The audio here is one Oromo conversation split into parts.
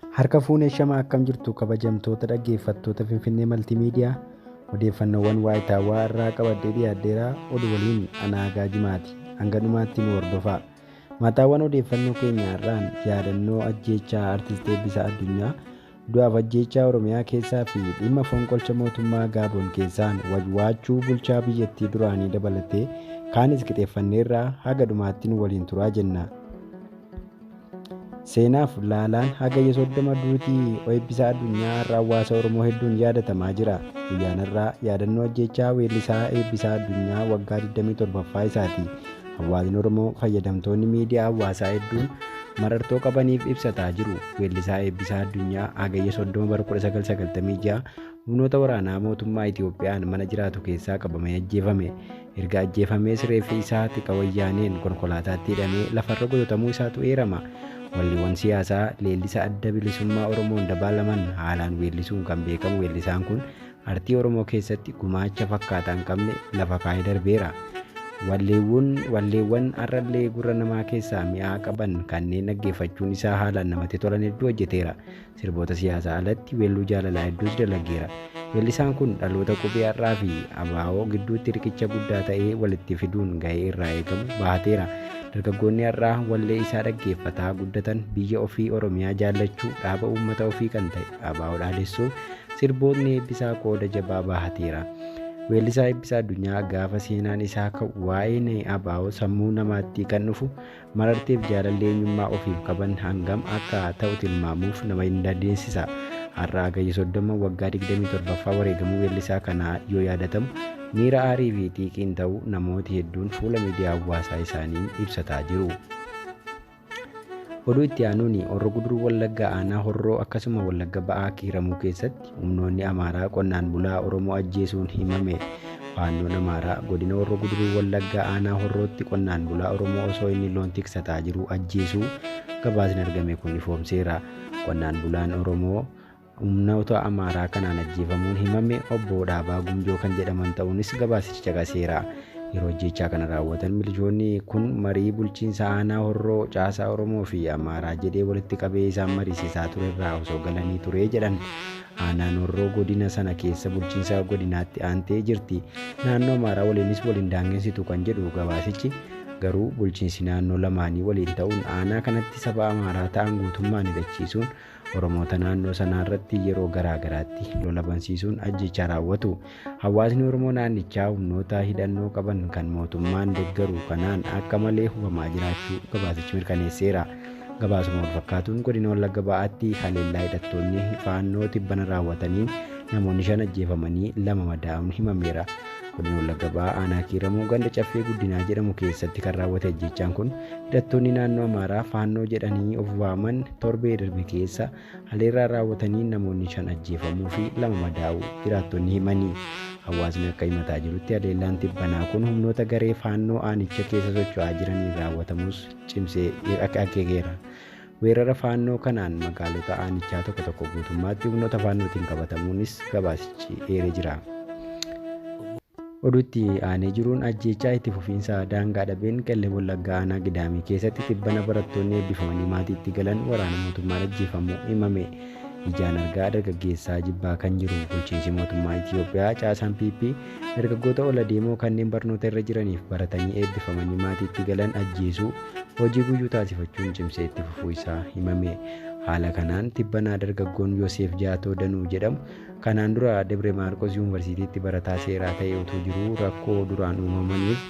Harka fuunee shamaa akkam jirtu kabajamtoota dhaggeeffattoota Finfinnee Maltiimiidiyaa odeeffannoowwan waayitaawaa irraa qabadhee dhiyaadheera. Oduu waliin anaa Jimaati. Hanga dhumaatti nu hordofaa. Mataawwan odeeffannoo keenya irraan yaadannoo ajjeechaa Artiist Eebbisaa Addunyaa, du'aaf ajjeechaa Oromiyaa keessaa fi dhimma fonqolcha mootummaa Gaaboon keessaan wajwaachuu bulchaa biyyattii duraanii dabalatee kaanis qixeeffanneerraa haga dhumaatti nu waliin turaa jenna. Seenaaf laalaan hagayya 30 duutii Eebbisaa Addunyaa har'a hawaasa Oromoo hedduun yaadatamaa jira. Guyyaan har'aa yaadannoo ajjeechaa weellisaa Eebbisaa Addunyaa waggaa 27ffaa isaati. Hawaasni Oromoo fayyadamtoonni miidiyaa hawaasaa hedduun marartoo qabaniif ibsataa jiru. Weellisaa Eebbisaa Addunyaa hagayya 30 bara 1996 humnoota waraanaa mootummaa Itiyoophiyaan mana jiraatu keessaa qabamee ajjeefame. Erga ajjeefamees reeffi isaa tika wayyaaneen konkolaataatti hidhamee lafarra gototamuu isaatu eerama. Walleewwan siyaasaa leellisa adda bilisummaa Oromoon dabaalaman haalaan weellisuun kan beekamu weellisaan kun artii Oromoo keessatti gumaacha fakkaataa hin qabne lafa kaa'ee darbeera. Walleewwan har'allee gurra namaa keessaa mi'aa qaban kanneen dhaggeeffachuun isaa haalaan namatti tolan hedduu hojjeteera. Sirboota siyaasaa alatti weelluu jaalalaa hedduus dalageera. Weellisaan kun dhaloota qubee har'aa fi abaa'oo gidduutti riqicha guddaa ta'ee walitti fiduun gahee irraa eegamu bahateera. Dargaggoonni har'aa wallee isaa dhaggeeffataa guddatan biyya ofii Oromiyaa jaallachuu, dhaaba uummata ofii kan ta'e abaa'oo dhaadessuuf sirbootni Eebbisaa qooda jabaa bahateera. Weellisaa Eebbisaa Addunyaa gaafa seenaan isaa ka'u waa'een abaa'oo sammuu namaatti kan dhufu mararteef jaalalli eenyummaa ofiif qaban hangam akka ta'u tilmaamuuf nama hin dandeessisa. Har'a hagayya 30 waggaa 27ffaa wareegamuu weellisaa kanaa yoo yaadatamu miira aarii fi xiiqiin ta'uu namooti hedduun fuula miidiyaa hawaasaa isaaniin ibsataa jiru. Oduu itti aanuun Horroo Guduruu Wallaggaa aanaa Horroo akkasuma Wallagga Ba'aa Kiiramuu keessatti humnoonni Amaaraa qonnaan bulaa Oromoo ajjeesuun himame. Faannoon Amaaraa godina Horroo Guduruu Wallaggaa aanaa Horrootti qonnaan bulaa Oromoo osoo inni loon tiksataa jiru ajjeesuu gabaasni argame kun ifoomseera. Qonnaan bulaan Oromoo humnoota Amaaraa kanaan ajjeefamuun himame obbo Dhaabaa Gumjoo kan jedhaman ta'uunis gabaasichi caqaseera. Yeroo ajjeechaa kana raawwatan milishoonni kun marii bulchiinsa aanaa Horroo caasaa Oromoo fi Amaaraa jedhee walitti qabee isaan mariisisaa ture irraa osoo galanii ture jedhan. Aanaan Horroo godina sana keessa bulchiinsa godinaatti aantee jirti. Naannoo Amaaraa waliinis waliin daangessitu kan jedhu gabaasichi garuu bulchiinsi naannoo lamaanii waliin ta'uun aanaa kanatti saba Amaaraa ta'an guutummaan hidhachiisuun Oromoota naannoo sanaa irratti yeroo garaa garaatti lola bansiisuun ajjeechaa raawwatu. Hawaasni Oromoo naannichaa humnoota hidhannoo qaban kan mootummaan deeggaru kanaan akka malee hubamaa jiraachuu gabaasichi mirkaneesseera. Gabaasuma wal fakkaatuun godina Wallagga Ba'aatti haleellaa hidhattoonni faannoo tibbana raawwataniin namoonni 5 ajjeefamanii 2 madaa'uun himameera. Godina Wallagga Ba'aa aanaa Kiiramuu ganda Caffee Guddinaa jedhamu keessatti kan raawwate ajjeechaan kun hidhattoonni naannoo Amaaraa faannoo jedhanii of waaman torbee darbe keessa haleellaa raawwatanii namoonni 5 ajjeefamuu fi 2 madaa'uu jiraattonni himanii. Hawaasni akka himataa jirutti haleellaan tibbanaa kun humnoota garee faannoo aanicha keessa socho'aa jiraniin raawwatamus cimsee akeekeera. Weerara faannoo kanaan magaalota aanichaa tokko tokko guutummaatti humnoota faannootiin qabatamuunis gabaasichi eeree jira. Oduutti aanee jiruun ajjeechaa itti fufiinsa daangaa dhabeen Qellem Wallaggaa aanaa Gidaamii keessatti tibbana barattoonni eebbifamanii maatiitti galan waraana mootummaan ajjeefamuu himame. Ijaan argaa dargaggeessaa jibbaa kan jiru bulchiinsi mootummaa Itiyoophiyaa caasaan PP dargaggoota ol adeemoo kanneen barnoota irra jiraniif baratanii eebbifamanii maatiitti galan ajjeesuu hojii guyyuu taasifachuun cimsee itti fufuu isaa himame. Haala kanaan tibbanaa dargaggoon Yoseef Jaatoo Danuu jedhamu kanaan dura Debre Maarqos Yuunivarsiitiitti barataa seeraa ta'e utuu jiruu rakkoo duraan uumamaniif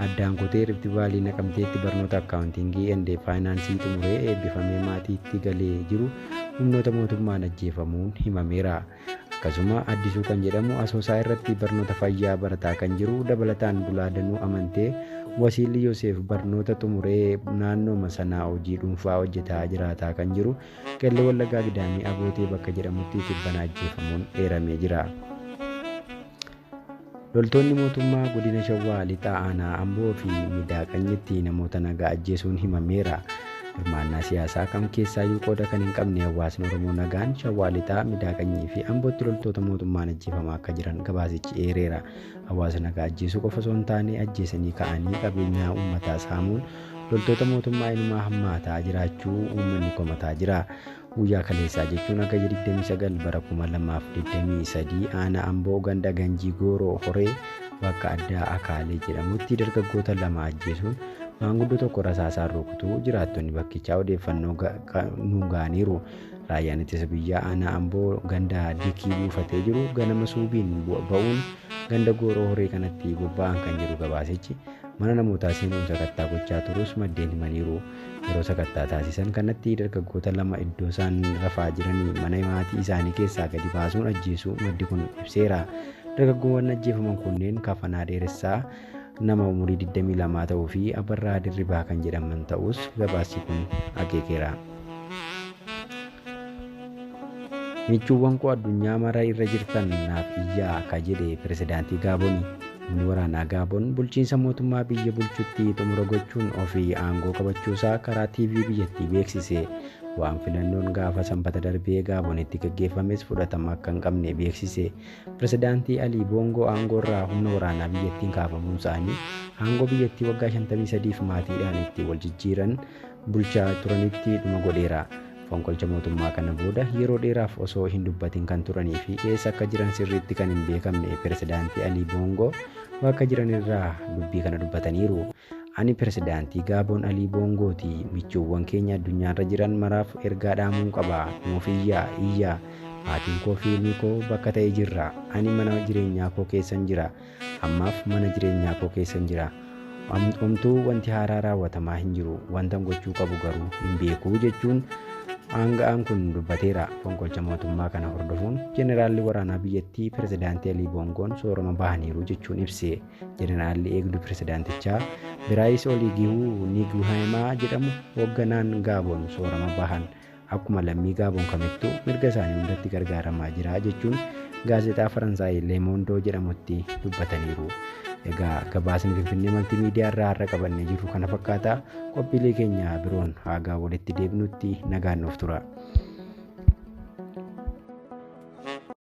addaan kutee Rift Vaalii Naqamteetti barnoota akkaawuntiingii ende faayinaansii xumuree eebbifamee maatiitti galee jiru humnoota mootummaan ajjeefamuun himameera. Akkasuma Addisuu kan jedhamu Asoosaa irratti barnoota fayyaa barataa kan jiru dabalataan Bulaa Danuu Amantee Wasiilli Yoseef barnoota xumuree naannooma sanaa hojii dhuunfaa hojjetaa jiraataa kan jiru Qellem Wallaggaa Gidaamii Abootee bakka jedhamutti tibbana ajjeefamuun eeramee jira. Loltoonni mootummaa godina Shawaa Lixaa aanaa Amboo fi Midaaqanyitti namoota nagaa ajjeesuun himameera. Hirmaannaa siyaasaa kam keessaayyuu qooda kan hin qabne hawaasni Oromoo nagaan Shawaa Lixaa, Midaaqanyii fi Ambootti loltoota mootummaan ajjeefamaa akka jiran gabaasichi eereera. Hawaasa nagaa ajjeesuu qofa osoo hin taane ajjeesanii ka'anii qabeenyaa uummataa saamuun loltoota mootummaa inumaa hammaataa jiraachuu uummanni komataa jira. Guyyaa kaleessaa jechuun Hagayya 29 bara 2023 aanaa Amboo ganda Ganjii Gooroo Horee bakka addaa Akaalee jedhamutti dargaggoota lama ajjeesuun maanguddoo tokko rasaasaan rukutuu jiraattonni bakkichaa odeeffannoo nu ga'aniiru. Raayyaan ittisa biyyaa aanaa Amboo ganda Dikii buufatee jiru ganama suubiin ba'uun ganda Gooroo Horee kanatti bobba'an kan jedhu gabaasichi mana namootaa seenuun sakattaa gochaa turus maddeen himaniiru. Yeroo sakattaa taasisan kanatti dargaggoota lama iddoo isaan rafaa jiranii mana maatii isaanii keessaa gadi baasuun ajjeesuu maddi kun ibseera. Dargaggoowwan ajjeefaman kunneen Kafanaa Dheeressaa nama umurii 22 ta'uu fi Abarraa Dirribaa kan jedhaman ta'us gabaasi kun akeekeera. Michuuwwan koo addunyaa mara irra jirtan naaf iyyaa akka jedhe pirezidaantii Gaabon. Humni waraanaa Gaabon bulchiinsa mootummaa biyya bulchutti xumura gochuun ofii aangoo qabachuusaa karaa TV biyyattii beeksise. Waan filannoon gaafa sanbata darbee Gaabonitti gaggeeffames fudhatama akka hin qabne beeksise. Pirezidaantii Alii Boongoo aangoo irraa humna waraanaa biyyattiin kaafamuun isaanii aangoo biyyattii waggaa 53f maatiidhaan itti wal jijjiiran bulchaa turanitti dhuma godheera. Fonqolcha mootummaa kana booda yeroo dheeraaf osoo hin dubbatin kan turanii fi eessa akka jiran sirriitti kan hin beekamne pirezidaantii Alii Boongoo bakka jiran irraa dubbii kana dubbataniiru. Ani pirezidaantii Gaaboon Alii Boongooti. Michuuwwan keenya addunyaarra jiran maraaf ergaa dhaamuun qaba. Nuuf iyyaa iyyaa. Maatiin koo fi ilmi koo bakka ta'e jirra. Ani mana jireenyaa koo keessan jira. Ammaaf mana jireenyaa koo keessan jira. Homtuu wanti haaraa raawwatamaa hin jiru. Wantan gochuu qabu garuu hin beeku jechuun aanga'aan kun dubbateera. Fonqolcha mootummaa kana hordofuun jeneraalli waraanaa biyyattii pirezidaantii Alii Boongoon soorama bahaniiru jechuun ibse. Jeneraalli eegduu pirezidaantichaa Biraayis Oligihuu Niguhemaa jedhamu hoogganaan Gaaboon soorama bahan akkuma lammii Gaaboon kamittuu mirga isaanii hundatti gargaaramaa jira jechuun gaazexaa Faransaay Leemondoo jedhamutti dubbataniiru. Egaa gabaasni Finfinnee Maltiimiidiyaa irraa har'a qabannee jirru kana fakkaata. Qophiilee keenya biroon haga walitti deebinutti nagaan nuuf tura.